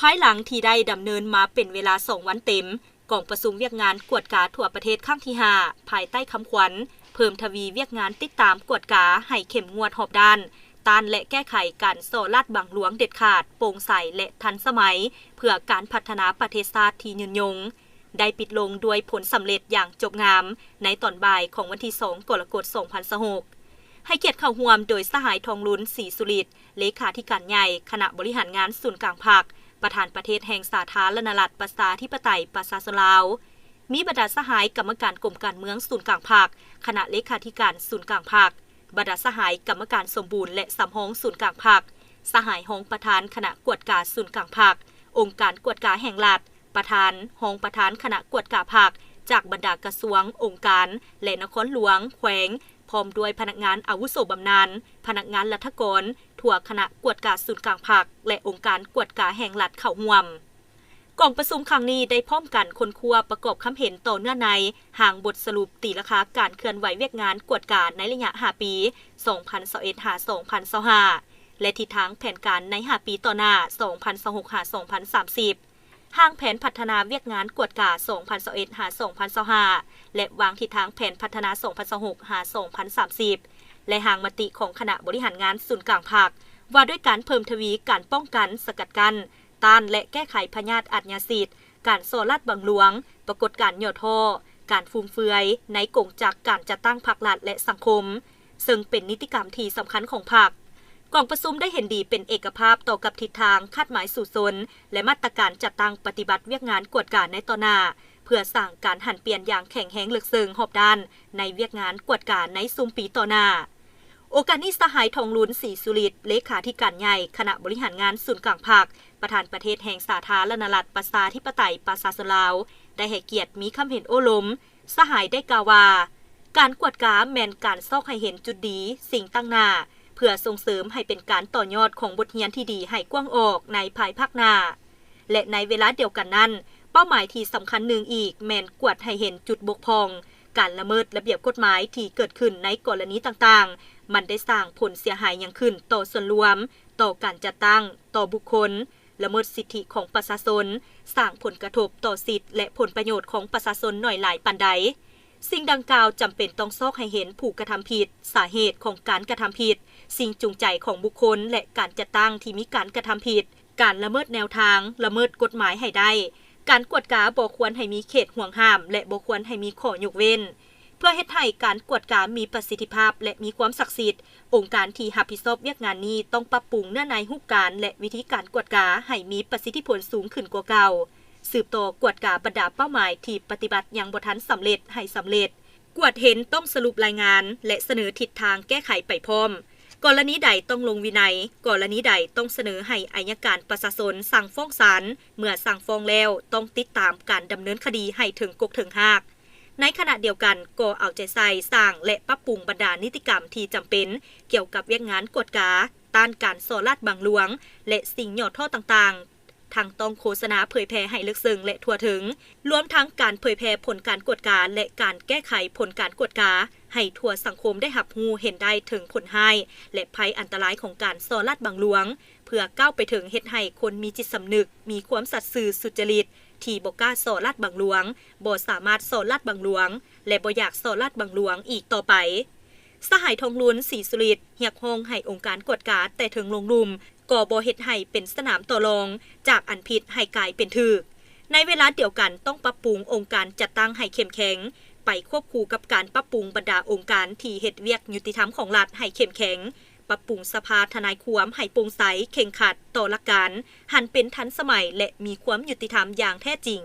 ພາຍຫຼັງທີ່ໄດ້ດຳເນີນມາເປັນເວລາສອງວັນເຕັມ, ກອງປະຊຸມວຽກງານກວດກາທົ່ວປະເທດຄັ້ງທີຫ້າ ພາຍໃຕ້ຄຳຂວັນ ເພີ່ມທະວີວຽກງານຕິດຕາມກວດກາໃຫ້ເຂັ້ມງວດຮອບດ້ານ, ຕ້ານ ແລະ ແກ້ໄຂການສໍ້ລາດບັງຫຼວງເດັດຂາດ, ໂປ່ງໃສ ແລະ ທັນສະໄໝ ເພື່ອການພັດທະນາປະເທດຊາດທີ່ຍືນຍົງ ໄດ້ປິດລົງດ້ວຍຜົນສຳເລັດຢ່າງຈົບງາມ ໃນຕອນບ່າຍຂອງວັນທີສອງ ກໍລະກົດ ສອງພັນຊາວຫົກ. ໃຫ້ກຽດເຂົ້າຮ່ວມໂດຍສະຫາຍ ທອງລຸນ ສີສຸລິດ ເລຂາທິການໃຫຍ່ຄະນະບໍລິຫານງານສູນກາງພັກ, ປະທານປະເທດແຫ່ງສາທາລະນະລັດ ປະຊາທິປະໄຕ ປະຊາຊົນລາວ, ມີບັນດາສະຫາຍກຳມະການກົມການເມືອງສູນກາງພັກ, ຄະນະເລຂາທິການສູນກາງພັກ, ບັນດາສະຫາຍກຳມະການສົມບູນ ແລະ ສຳຮອງສູນກາງພັກ, ສະຫາຍຮອງປະທານຄະນະກວດກາສູນກາງພັກ, ອົງການກວດກາແຫ່ງລັດ, ປະທານ, ຮອງປະທານຄະນະກວດກາພັກ ຈາກບັນດາກະຊວງ, ອົງການ ແລະ ນະຄອນຫຼວງ, ແຂວງ, ພ້ອມດ້ວຍພະນັກງານອາວຸໂສບຳນານ, ພະນັກງານລັດຖະກອນ ທົ່ວຄະນະກວດກາສູນກາງພັກ ແລະ ອົງການກວດກາແຫ່ງລັດເຂົ້າຮ່ວມ. ກອງປະຊຸມຄັ້ງນີ້ໄດ້ພ້ອມກັນຄົ້ນຄວ້າປະກອບຄຳເຫັນຕໍ່ເນື້ອໃນຮ່າງບົດສະຫຼຸບຕີລາຄາການເຄື່ອນໄຫວວຽກງານກວດກາໃນໄລຍະຫ້າປີ ສອງພັນຊາວເອັດ ຫາ ສອງພັນຊາວຫ້າ ແລະ ທິດທາງແຜນການໃນຫ້າປີຕໍ່ໜ້າ ສອງພັນຊາວຫົກ ຫາ ສອງພັນສາມສິບ, ຮ່າງແຜນພັດທະນາວຽກງານກວດກາ ສອງພັນຊາວເອັດ ຫາ ສອງພັນຊາວຫ້າ ແລະ ວາງທິດທາງແຜນພັດທະນາ ສອງພັນຊາວຫົກ ຫາ ສອງພັນສາມສິບ ແລະ ຮ່າງມະຕິຂອງຄະນະບໍລິຫານງານສູນກາງພັກ ວ່າດ້ວຍການເພີ່ມທະວີການປ້ອງກັນ, ສະກັດກັ້ນ, ຕ້ານ ແລະ ແກ້ໄຂພະຍາດອາດຍາສິດ, ການສໍ້ລາດບັງຫຼວງ, ປາກົດການຫຍໍ້ທໍ້, ການຟຸມເຟືອຍໃນກົງຈັກການຈັດຕັ້ງພັກລັດ ແລະ ສັງຄົມ, ເຊິ່ງເປັນນິຕິກຳທີ່ສຳຄັນຂອງພັກ. ກອງປະຊຸມໄດ້ເຫັນດີເປັນເອກະພາບຕໍ່ກັບທິດທາງ, ຄາດໝາຍສູ້ຊົນ ແລະ ມາດຕະການຈັດຕັ້ງປະຕິບັດວຽກງານກວດກາໃນຕໍ່ໜ້າ, ເພື່ອສ້າງການຫັນປ່ຽນຢ່າງແຂງແຮງເລິກເຊິ່ງຮອບດ້ານໃນວຽກງານກວດກາໃນຊຸມປີຕໍ່ໜ້າ. ໂອກາດນີ້ ສະຫາຍ ທອງລຸນ ສີສຸລິດ ເລຂາທິການໃຫຍ່ຄະນະບໍລິຫານງານສູນກາງພັກ, ປະທານປະເທດແຫ່ງສາທາລະນະລັດ ປະຊາທິປະໄຕ ປະຊາຊົນລາວ ໄດ້ໃຫ້ກຽດມີຄຳເຫັນໂອ້ລົມ. ສະຫາຍໄດ້ກ່າວວ່າ, ການກວດກາແມ່ນການຊອກໃຫ້ເຫັນຈຸດດີ, ສິ່ງຕັ້ງໜ້າ, ເພື່ອສົ່ງເສີມໃຫ້ເປັນການຕໍ່ຍອດຂອງບົດຮຽນທີ່ດີໃຫ້ກວ້າງອອກໃນພາຍພາກໜ້າ. ແລະ ໃນເວລາດຽວກັນນັ້ນ, ເປົ້າໝາຍທີ່ສຳຄັນໜຶ່ງອີກແມ່ນກວດໃຫ້ເຫັນຈຸດບົກຜ່ອງ, ການລະເມີດລະບຽບກົດໝາຍທີ່ເກີດຂຶ້ນໃນກໍລະນີຕ່າງໆ, ມັນໄດ້ສ້າງຜົນເສຍຫາຍຫຍັງຂຶ້ນຕໍ່ສ່ວນລວມ, ຕໍ່ການຈັດຕັ້ງ, ຕໍ່ບຸກຄົນ, ລະເມີດສິດທິຂອງປະຊາຊົນ, ສ້າງຜົນກະທົບຕໍ່ສິດ ແລະ ຜົນປະໂຫຍດຂອງປະຊາຊົນໜ້ອຍຫຼາຍປານໃດ. ສິ່ງດັ່ງກ່າວຈຳເປັນຕ້ອງຊອກໃຫ້ເຫັນຜູ້ກະທຳຜິດ, ສາເຫດຂອງການກະທຳຜິດ, ສິ່ງຈູງໃຈຂອງບຸກຄົນ ແລະ ການຈັດຕັ້ງທີ່ມີການກະທຳຜິດ, ການລະເມີດແນວທາງ, ລະເມີດກົດໝາຍໃຫ້ໄດ້. ການກວດກາບໍ່ຄວນໃຫ້ມີເຂດຫ່ວງຫ້າມ ແລະ ບໍ່ຄວນໃຫ້ມີຂໍ້ຍົກເວັ້ນ. ເພື່ອເຮັດໃຫ້ການກວດກາມີປະສິດທິພາບ ແລະ ມີຄວາມສັກສິດ, ອົງການທີ່ຮັບຜິດຊອບວຽກງານນີ້ຕ້ອງປັບປຸງເນື້ອໃນຮູບການ ແລະ ວິທີການກວດກາໃຫ້ມີປະສິດທິຜົນສູງຂຶ້ນກວ່າເກົ່າ, ສືບຕໍ່ກວດກາບັນດາເປົ້າໝາຍທີ່ປະຕິບັດຍັງບໍ່ທັນສຳເລັດໃຫ້ສຳເລັດ. ກວດເຫັນຕ້ອງສະຫຼຸບລາຍງານ ແລະ ສະເໜີທິດທາງແກ້ໄຂໄປພ້ອມ. ກໍລະນີໃດຕ້ອງລົງວິໄນ, ກໍລະນີໃດຕ້ອງສະເໜີໃຫ້ໄອຍະການປະຊາຊົນສັ່ງຟ້ອງສານ, ເມື່ອສັ່ງຟ້ອງແລ້ວຕ້ອງຕິດຕາມການດຳເນີນຄະດີໃຫ້ເຖິງກົກເຖິງຮາກ. ໃນຂະນະດຽວກັນກໍເອົາໃຈໃສ່ສ້າງ ແລະ ປັບປຸງບັນດານິຕິກຳທີ່ຈຳເປັນກ່ຽວກັບວຽກງານກວດກາ, ຕ້ານການສໍ້ລາດບັງຫຼວງ ແລະ ສິ່ງຫຍໍ້ທໍ້ຕ່າງໆ. ທັງຕ້ອງໂຄສະນາເຜີຍແຜ່ໃຫ້ເລິກເຊິ່ງ ແລະ ທົ່ວເຖິງ, ລວມທັງການເຜີຍແຜ່ຜົນການກວດກາ ແລະ ການແກ້ໄຂຜົນການກວດກາ ໃຫ້ທົ່ວສັງຄົມໄດ້ຮັບຮູ້ເຫັນໄດ້ເຖິງຜົນຮ້າຍ ແລະ ໄພອັນຕະລາຍຂອງການສໍ້ລາດບັງຫຼວງ, ເພື່ອກ້າວໄປເຖິງເຮັດໃຫ້ຄົນມີຈິດສຳນຶກ, ມີຄວາມສັດຊື່ສຸດຈະລິດ, ທີ່ບໍ່ກ້າສໍ້ລາດບັງຫຼວງ, ບໍ່ສາມາດສໍ້ລາດບັງຫຼວງ ແລະ ບໍ່ຢາກສໍ້ລາດບັງຫຼວງອີກຕໍ່ໄປ. ສະຫາຍ ທອງລຸນ ສີສຸລິດ ຮຽກຮ້ອງໃຫ້ອົງການກວດກາແຕ່ເທິງລົງລຸ່ມ ກໍບໍ່ເຮັດໃຫ້ເປັນສະໜາມຕໍ່ລອງ ຈາກອັນຜິດໃຫ້ກາຍເປັນຖືກ. ໃນເວລາດຽວກັນຕ້ອງປັບປຸງອົງການຈັດຕັ້ງໃຫ້ເຂັ້ມແຂງ, ໄປຄວບຄູ່ກັບການປັບປຸງບັນດາອົງການທີ່ເຮັດວຽກຍຸຕິທຳຂອງລັດໃຫ້ເຂັ້ມແຂງ, ປັບປຸງສະພາທະນາຍຄວາມໃຫ້ໂປ່ງໃສ, ເຄັ່ງຄັດຕໍ່ຫຼັກການ, ຫັນເປັນທັນສະໄໝ ແລະ ມີຄວາມຍຸຕິທຳຢ່າງແທ້ຈິງ.